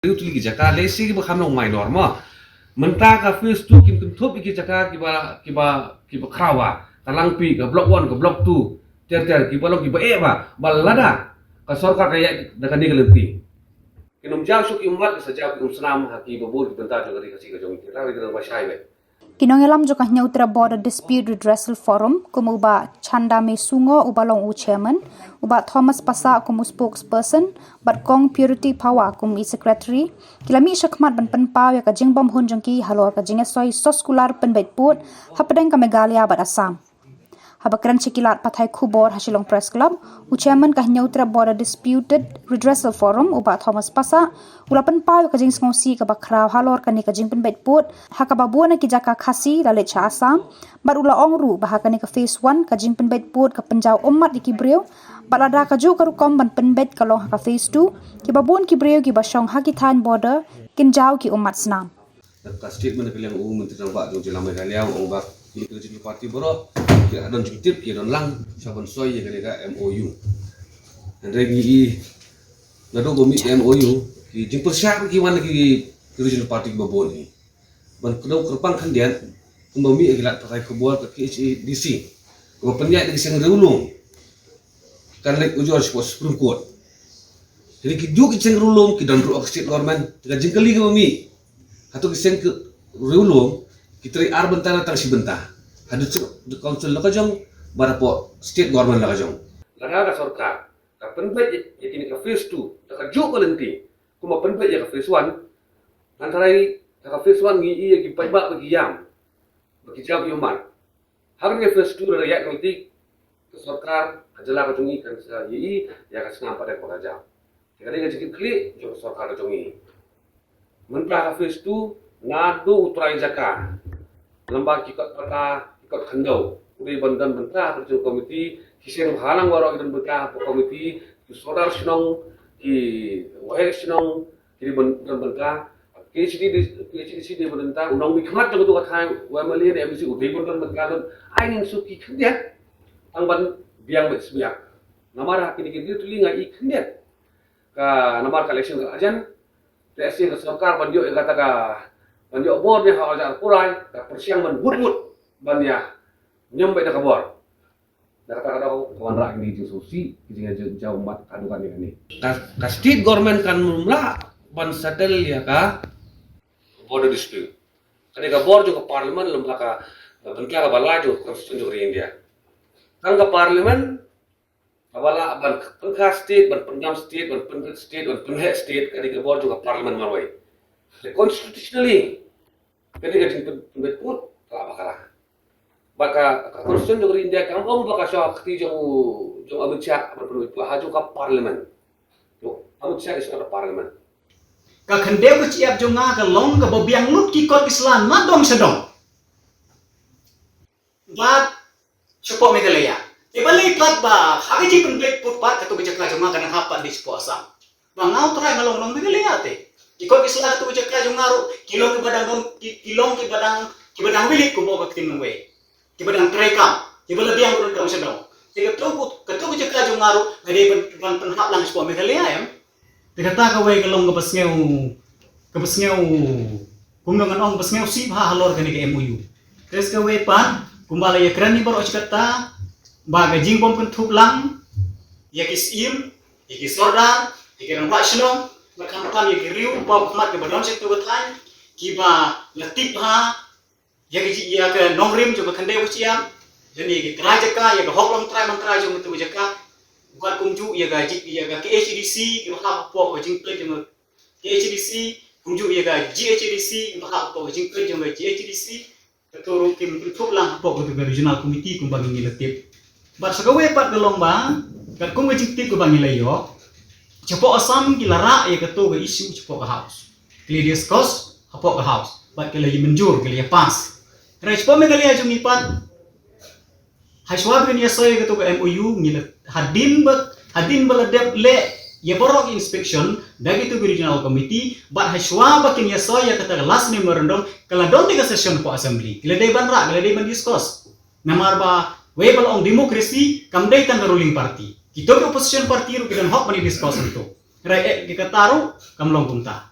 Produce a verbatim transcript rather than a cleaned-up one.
Ri u tylli ki jaka, lehse kiba kham long minor mo. Mynta ka phase two kin kynthup ïa ki jaka kiba, kiba, kiba khraw ba. Ka Langpih, ka Block one, ka Block two. Ter ter, kiba long kiba eh ba. Ba lada ka sorkar ka ïaid da kane ka lynti, kin ym jaw shuh ki ummat, ki sa jaw ki umsnam ha kiba bun ki bynta jong ka ri Khasi ka jong ngi. Te tang ri ki nang ba shai beit. Ki nongïalam jong ka Hynñiewtrep Border Dispute Redressal Forum, kum u Bah Chandame Sungo uba long u chairman, u Bah Thomas Passah kum u spokesperson, bad Kong Purity Phawa kum i secretary, ki la mih shakhmat ban pynpaw ïa ka jingbymhun jong ki halor ka jingïasoi soskular pynbeit pud hapdeng ka Meghalaya bad Assam. Haba kren sha ki lad pathai khubor ha Shillong Press Club, u chairman ka Hynñiewtrep Border Disputed Redressal Forum, u Bah Thomas Passah, u la pynpaw ïa ka jingsngewsih kaba khraw halor kane ka jingpynbeit pud ha kaba bun na ki jaka Khasi la leit sha Assam, bad u la ong ruh ba ha kane ka phase one ka jingpynbeit pud ka pynjaw ummat ïa ki briew, bad lada kajuh ka rukom ban pynbeit ka long ha ka phase two, kiba bun ki briew kiba shong ha ki thaiñ border kin jaw ki ummat snam. Ka statement ka liang u Myntri Rangbah jong jylla Meghalaya u ong ba kine ki regional party baroh ki la don jingtip, ki don lang sha ban soi ïa kane ka M O U. Hynrei ngi i naduh ba mih ka M O U, ki jingpyrshah ki wan na ki regional party kiba bun hi. Ban kdew kyrpang khyndiat, kumba mih ki lad pathai khubor, ka K H A D C, kaba pynïaid da ki seng riewlum, kan leit ujor sha Supreme Court. Hynrei ki juh ki seng riewlum ki don ruh ha ka state government. Te ka jingkylli kaba mih, hato ki seng riewlum ki trei ar bynta ne tang shi bynta? Ha District Council la ka jong, bad hapoh state government la ka jong. Lada ka sorkar ka pynbeit ïa kine ka phase two da kajuh ka lynti kumba pynbeit ïa ka phase one, nangta ha ka phase one ngi i ïa ki paidbah ba ki ïam, ba ki jaw ki ummat. Ha kane ka phase two lada ïaid ka lynti, ka sorkar ka jylla ka jong ngi kan sa ïa i ïa ka snam pat da ka jaw. Te ka dei ka jingkitkhlieh jong ka sorkar ka jong ngi. Mynta ha phase two, naduh u trai jaka, lem bad ki kot pata, ki kot khyndew, u dei ban don bynta ha ka regional committee. Ki seng bahalang baroh ki don bynta ha ka committee, ki sordar shnong, ki waheh shnong, ki dei ban don bynta. K H A D C, K H A D C dei ban don bynta. U nongmihkhmat jong kato ka thaiñ, u M L A ne M D C, u dei ban don bynta. Ai ngin shu ki khyndiat, tang ban biang beit sbiang. Namar ha kine ki dei tylli nga i khyndiat. Ka namar ka election ka la jan, te shisha ka sorkar ban ïoh ïa kata ka, ban ïoh bor ne ha u hajar arphew lai, ka pyrshang ban wut wut ban ïa ñiam beit da ka bor. Da kata ka daw ka wanrah kine ki jingsngewsih, ki jingjaw ummat haduh kane kane. Ka, ka state government kan ym lah ban settle ïa ka border dispute. Ka dei ka bor jong ka parliament, lem bad ka, ka bynta kaba lai jong ka constitution jong ka ri India. Tang ka parliament kaba lah ban pynkha state, ban pyndam state, ban pynrit state, ban pynheh state, ka dei ka bor jong ka parliament marwei. Te constitutionally ka dei ka jingpyn-, pynbeit pud ka lah ba ka lah. Bad ka, ka constitution jong ka ri India kam ong ba ka shah kti jong, jong Amit Shah ban pynbeit pud, ha jong ka parliament. Jong Amit Shah is not a parliament. Ka khyndew ka shyiap jong nga ka long kaba biang lut ki kot ki sla na dong sha dong. Bad shapoh Meghalaya. Te balei pat ba ha ka jingpynbeit pud pat kato ka jaka jong nga ka nang hap pat dei shapoh Assam? Ba nga u trai nga long nong Meghalaya te. Ki kot ki sla kato ka jaka jong nga ruh ki long kiba dang don, ki, ki long kiba dang, kiba dang wilik kumba ka ktien nongwei. Kiba dang trei kam, kiba la biang ruh dong sha dong. Te kato, kato ka jaka jong nga ruh nga dei ban, ban pynhap lang shapoh Meghalaya em. Te kata kawei ka long kaba sngew, kaba sngew, kumno ngan ong, kaba sngewsih bha halor kane ka M O U. Te sa kawei pat, kumba la ïakren hi baroh shi katta, ba ka jingbym kynthup lang ïa ki syiem, ïa ki sordar, ïa ki rangbah shnong, bad khamtam ïa ki riew paw khmat kiba don sha kato ka thaiñ, kiba la tip bha ïa ka ji-, ïa ka nongrim jong ka khyndew ka shyiap, lane ïa ka trai jaka, ïa ka hok longtrai mongtrai jong kato ka jaka. Bad kumjuh ïa ka ji-, ïa ka K H A D C kiba hap hapoh ka jingpeit jong ka K H A D C, kumjuh ïa ka G H A D C kiba hap hapoh ka jingpeit jong ka G H A D C. Kato ruh kim kynthup lang hapoh kato ka regional committee kumba ngi la tip. Bad sa kawei pat ka long ba katkum ka jingtip kaba ngi la ïoh, shapoh Assam ki la rah ïa kato ka issue shapoh ka House. Ki la discuss hapoh ka House bad ki la ïa mynjur, ki la ïa pass. Hynrei shapoh Meghalaya jong ngi pat, ha shuwa ba kin ïa soi kato ka M O U, ngi la, hadien ba, hadien ba la dep leh ïa baroh ki inspection da kito ki regional committee, bad ha shuwa ba kin ïa soi ïa kata ka last memorandum, ka la don te ka session hapoh assembly. Ki la dei ban rah, ki la dei ban discuss. Namar ba wei ba la ong democracy kam dei tang ka ruling party. Kito ki opposition party ruh ki don hok ban ïa discuss hangto. Hynrei eh, ïa kata ruh kam long kumta.